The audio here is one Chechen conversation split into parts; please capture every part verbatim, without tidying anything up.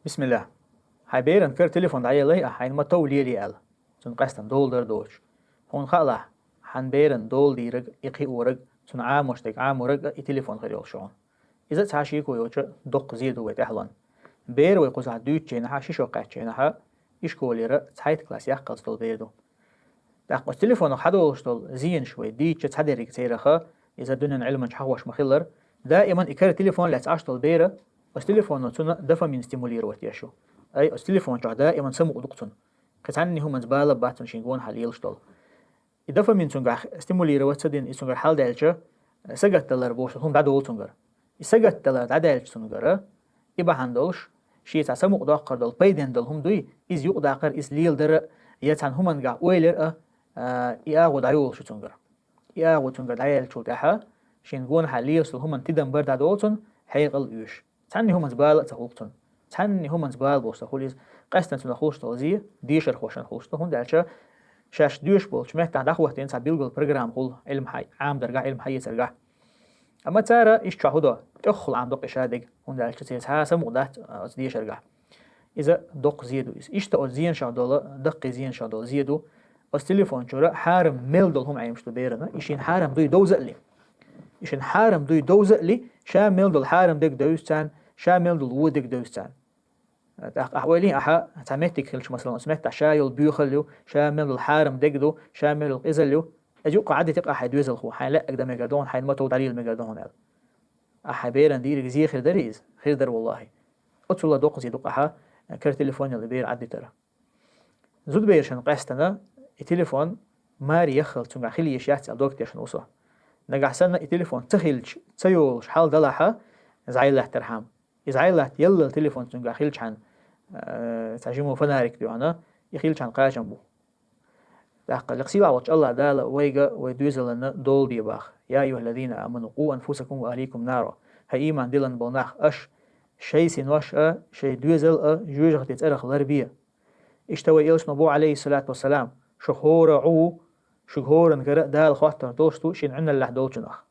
Бисмиллах. Хьайн беран кара телефон дӀаеллай ахь, хьайна ма тов лелий аьлла. Цунна къаьстина дола дар доцуш. Хьуна хаалахь, хьан беран дола дийраг, и кхиораг, цунна Ӏамош дерг Ӏамораг а и телефон хир йолуш ю хьуна. Иза цхьа шеко йоцуш доккха зе ду вай тӀаьхьалонна. Бер вай кхузахь дуьйцучу хенахьа, ши шо кхаьччу хенахьа, и школера цхьайтта класс яккхалц долу бер ду. ТӀаккха оцу телефонах хьадолуш долу зенаш вай дийцча цхьадерриг цераха, иза дуьненан Ӏилманча хьахош ма-хиллара, даиман и кара телефон лаьцна Ӏаш долу бера, оцу телефоно цунна дофамин стимулировать еш ю. Ай, оцу телефон чохь даиман самукъа ду-кх цунна. Кхин цхьанна хӀуманца бала бац цунна шен гонахьа лелаш долу. И дофамин цуьнгахь стимулировать ца дина, и цуьнгара хьалдаьлча, сагатдалар бохуш хӀума дӀадолу цуьнгара. И сагатдалар дӀадаьлча цуьнгара, и бахьана долуш, шен цхьа самукъадоккхур долу пайденна долу хӀума дуй, иза юкъадаккхар, иза леладара, я цхьана хӀумангахь ойла яр а, а, и агӀо дӀайолуш ю цуьнгара. И агӀо цуьнгара дӀаяьллачул тӀаьхьа, шен гонахьа лелаш долу хӀуманна тидам бар дӀадолу цунна, хьекъал оьшу. Цхьанна хӀуманца бала а ца хуьлу-кх цунна. Цхьанна хӀуманца бала болуш ца хуьлу иза. Къаьстина цунах хуьлуш долу зе дешархошна хуьлуш ду, хӀунда аьлча шаьш доьшуш болчу меттехь дӀахӀоттийна цхьа билггал программа хуьлу Ӏилма хьа-, Ӏамадаргахь, Ӏилма хьаэцаргахь. Амма цара иштта чохь хӀун до, тӀехула Ӏамадо-кх и шадерг, хӀунда аьлча церан цхьа а самукъа дац, а, оцу дешаргахь. Иза доккха зе ду иза. Иштта оцу зенашах долу, даккхий зенашах долу зе ду. Оцу телефон чуьра хьарам мел долу хӀума Ӏемаш ду берана, и шена хьарам дуй довза а ли. И шена хьарам дуй довза а ли, ша мел долу хьарам дерг девза царна, ша мел долу вон дерг девза царна. ТӀаккха ахь ойла йи ахьа, цхьа меттиг хилча, масалан, оцу меттехь ша йолу боьхалла ю, ша мел долу хьарам дерг ду, ша мел йолу къизалла ю. Иза юккъе Ӏаддитира ахьа хьайн доьзалхо, хьайна лаьа а дан мегар ду хьуна, хьайна ма тов дӀалийла мегар ду хьуна аьлла. Ахьа хьайн беран дийриг зе хир дарий иза? Хир дара, валлахӀи. Оццула доккха зе ду-кх ахьа кара телефонал и бер Ӏаддитар. Зудаберашна къаьстина и телефон маре яххалц цуьнгахь хила йиш яц аьлла дог тешна ву со. Нагахь санна и телефон ца хилча, ца йолуш хьал далахьа, зӀе латтархьама. И зӀе латта яллал телефон цуьнгахь хилчхьана, э, цхьа жима фонарик дуьхьана, и хилчхьана кхачам бу. ТӀаккха лекха сийлахь волчу АллахӀ Дала вайга, вай доьзална дола де баха: «Я айюхаллазина аману, къу анфусакум ва ахликум наро». ХӀай ийман диллина болу нах, аша шайн синош а, шайн доьзал а жоьжахатин цӀарах ларбе. Иштта вай элчано боху, Ӏалайхиссалату вассалам: «Шу хӀора Ӏу, шуьга хӀоранна гара а Дала хоттур долуш ду шен Ӏуьналлехь долчунах».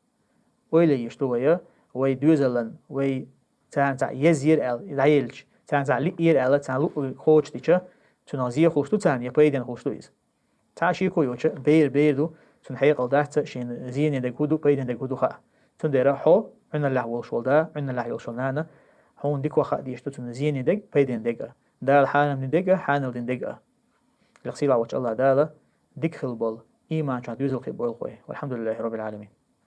Ойла еш ду вай, вай доьзалан, вай царна цхьаъ езъера аьлла, и дӀаелча, царна цхьаъ лиъера аьлла, царна луъург кхочушдича, цунах зе хуьлуш ду царна, я пайденна хуьлуш ду иза? Цхьа а шеко йоцуш, бер бер ду, цунна хьекъал дац, шена зене дерг хӀун ду, пайденна дерг хӀун ду хаа. Цундела хьо, Ӏуьналлехь волуш волу да, Ӏуьналлехь йолуш волу нана, хьуна дика ваха а дезаш ду цунна зене дерг, пайденна дерг а. Дала хьарам дина дерг а, хьанал дина дерг а. Лекха сийлахь волчу АллахӀ Дала дика хила болу, ийман чохь доьзал кхиа бойла вай. Валхьамдулиллахи Роббил Ӏаламин.